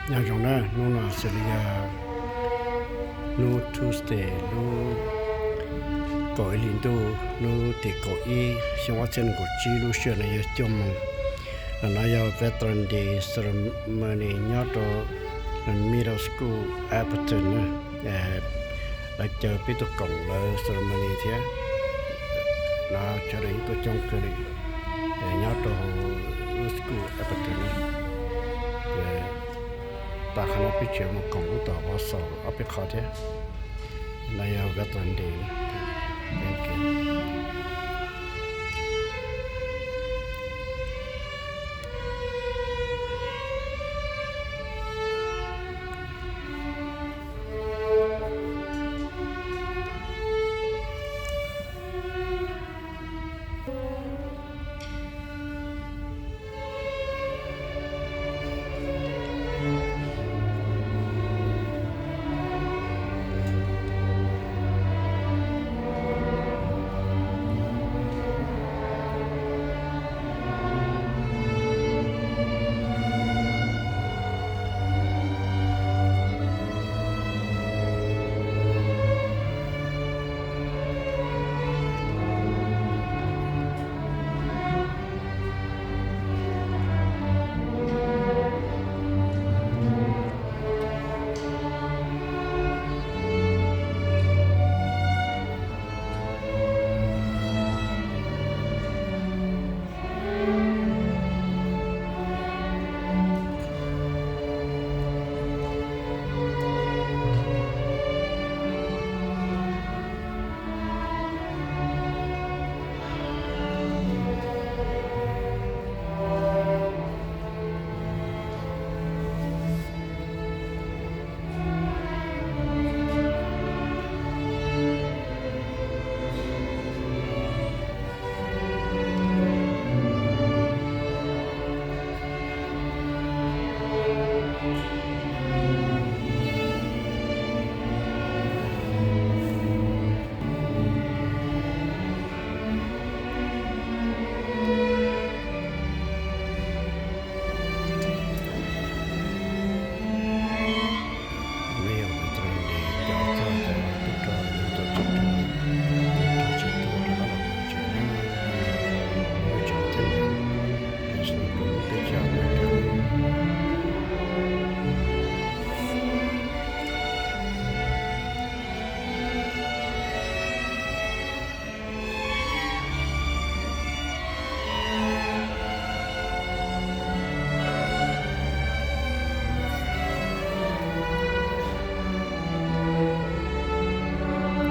Nyob zoo na, hnub no xws li yog hnub Tuesday lub kaum ib hlis ntuj lub tim kaum ib xyoo ob txhiab nees nkaum tsib, lub sij hawm no yog cuaj moos. No yog Veteran Day ceremony nyob rau middle school Appleton na. Lawv caw peb tuaj koom lawv ceremony thiab. No sawv daws yeej tuaj coob kawg li, nyob rau hauv lub school Appleton na. Tag qhov no peb tseem mus koom lub tom Wausau ob peb qho thiab. No yog Veteran Day na.